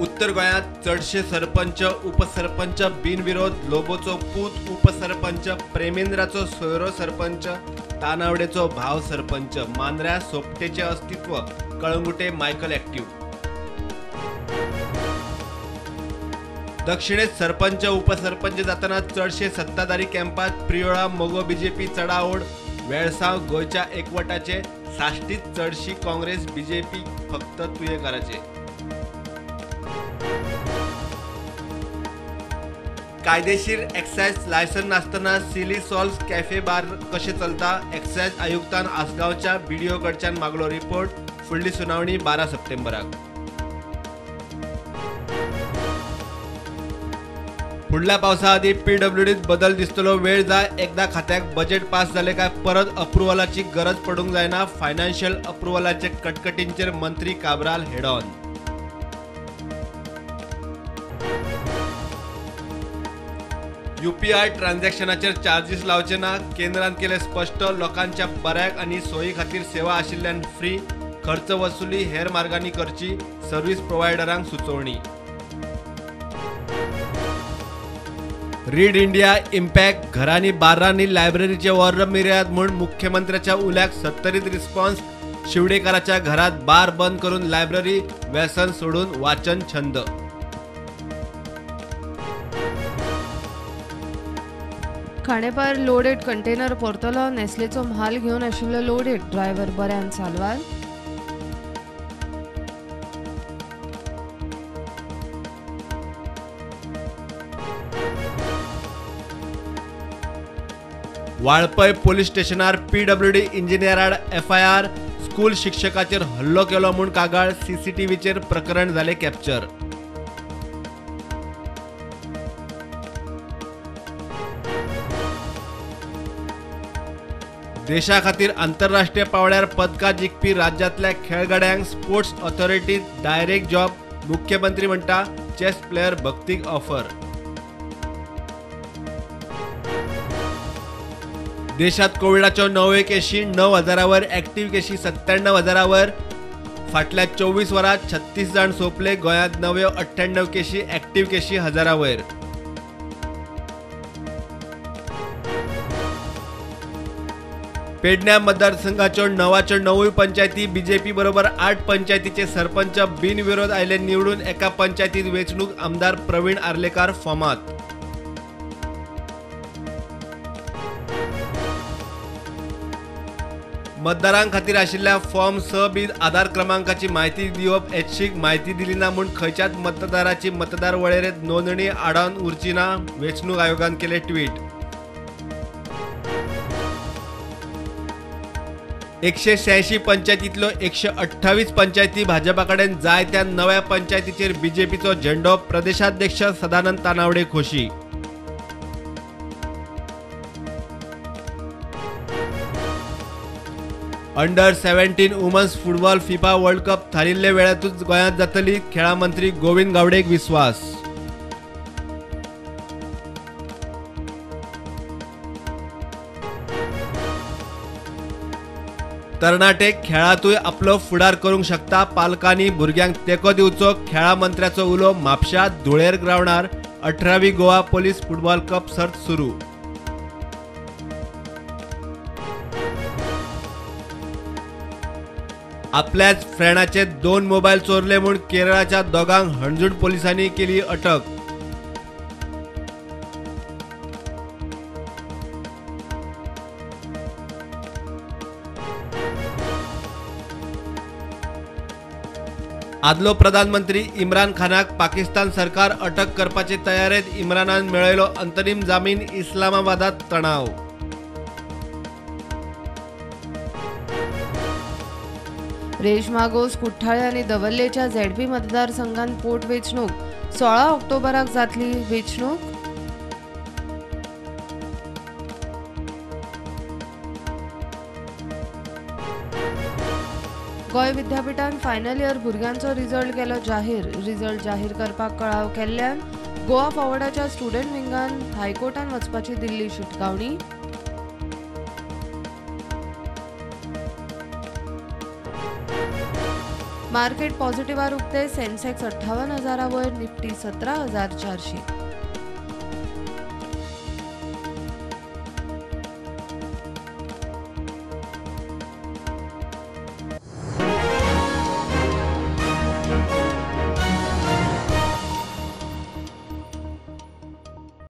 उत्तर गोंयांत चडशे सरपंच उपसरपंच बिनविरोध, लोबोचो पूत उपसरपंच, प्रेमेंद्राचो सोयरो सरपंच, तानावडेचो भाव सरपंच, मांद्र्या सोपटेचें अस्तित्व, कळंगुटे मायकल एक्टिव्ह। दक्षिणेत सरपंच उपसरपंच जातना चडशे सत्ताधारी कॅम्पात प्रियोळा मगो बीजेपी चडाओढ, वेळसांव गोंयच्या एकवटाचे, साश्टीत चडशी काँग्रेस बीजेपी फक्त तुयेकाराचे। कायदेशीर एक्सायज लायसन नासतना सिली सॉल्स कॅफे बार कशें चलता, एक्सायज आयुक्तान आसगांवच्या बीडीओ कडच्यान मागलो रिपोर्ट, फुडली सुनावणी 12 सप्टेंबराक। फुडल्या पावसा आदीं पीडब्ल्यूडीत बदल दिसतलो, वेळ जाय, एकदा खात्याक बजेट पास जालें काय परत अप्रुव्हलाची गरज पडूंक जायना, फायनान्शियल अप्रुव्हलाचे कटकटींचेर मंत्री काब्राल हेड ऑन। यूपीआय ट्रान्झॅक्शनाचेर चार्जीस लावचे ना, केंद्रान केलें स्पश्ट, लोकांच्या बऱ्याक आनी सोयी खातीर सेवा आशिल्ल्यान फ्री, खर्च वसुली हेर मार्गांनी करची, सर्व्हिस प्रोव्हायडरांक सुचोवणी। रीड इंडिया इम्पॅक्ट, घरांनी बार्रांनी लायब्ररीचे वर्र मिरयात म्हूण मुख्यमंत्र्याच्या उल्याक 70 रिस्पॉन्स, शिवडेकाराच्या घरात बार बंद करून लायब्ररी, व्यसन सोडून वाचन छंद। खांडेपार लोडेड कंटेनर परतलो, नेस्लेचो म्हाल घेवन आशिल्लो लोडेड ड्रायव्हर बऱ्यान साल्वार। वाळपय पोलीस स्टेशनार पीडब्ल्यूडी इंजिनियराड एफआयआर, स्कूल शिक्षकाचेर हल्लो केलो म्हूण कागाळ, सीसीटीव्हीचेर प्रकरण जालें कॅप्चर। देशा खातीर आंतरराष्ट्रीय पावंड्यार पदकां जिखपी राज्यांतल्या खेळगड्यांक स्पोर्ट्स ऑथॉरिटीत डायरेक्ट जॉब, मुख्यमंत्री म्हणटा चेस प्लेयर भक्तीक ऑफर। देशात कोविडाच्यो नव्यो केशी 9,000 वर, ऍक्टिव्ह केशी 97,000 वर, फाटल्या 24 वरांत 36 जाण सोंपले, गोंयांत नव्यो 98 केशी, ऍक्टिव्ह केशी 1,000 वयर। पेडण्या मतदारसंघाच्यो 9च्यो 9 पंचायती बीजेपी बरोबर 8 पंचायतीचे सरपंच बिनविरोध आयले निवडून, एका पंचायतीत वेंचणूक आमदार प्रवीण आर्लेकार फॉर्मात। मतदारां खातीर आशिल्ल्या फॉर्म 6 बी आधार क्रमांकाची माहिती दिवप ऐच्छिक, माहिती दिली ना म्हूण खंयच्याच मतदाराची मतदार वळेरेंत नोंदणी आडावन उरची ना, वेंचणूक आयोगान केलें ट्वीट। 186 पंचायतींतल्यो 128 पंचायती भाजपा कडेन, जायत्या नव्या पंचायतीचेर बीजेपीचो झेंडो, प्रदेशाध्यक्ष सदानंद तानावडे खोशी। Under 17 women's football FIFA world cup थारिल्ले वेळांतूच गोंयांत जातली, खेळां मंत्री गोविंद गावडेक विस्वास। तरणाटे खेळांतूय आपलो फुडार करूंक शकता, पालकांनी भुरग्यांक तेंको दिवचो, खेळां मंत्र्याचो उलो। म्हापशा धुळेर ग्रावंडार 18वी गोवा पोलीस फुटबॉल कप सर्त सुरू। आपल्याच फ्रेंडाचे 2 मोबायल चोरले म्हूण केरळाच्या दोगांक हणजूण पोलिसांनी केली अटक। आदलो प्रधानमंत्री इम्रान खानाक पाकिस्तान सरकार अटक करपाचे तयारेत, इम्रानान मेळयलो अंतरीम जामीन, इस्लामाबादात तणाव। रेश्मा गोस कुठ्ठाळे आनी दवल्लेच्या झेडपी मतदारसंघात पोटवेंचणूक 16 ऑक्टोबराक जातली वेंचणूक। गोंय विद्यापीठान फायनल इयर भुरग्यांचो रिजल्ट केलो जाहीर। रिजल्ट जाहीर करपाक कळाव केल्ल्यान गोवा फॉरवर्डाच्या स्टुडंट विंगान हायकोर्टान वचपाची दिल्ली शिटकावणी। मार्केट पॉझिटिव्हार उक्ते. सेन्सेक्स 58,000 वयर, निफ्टी 17,400.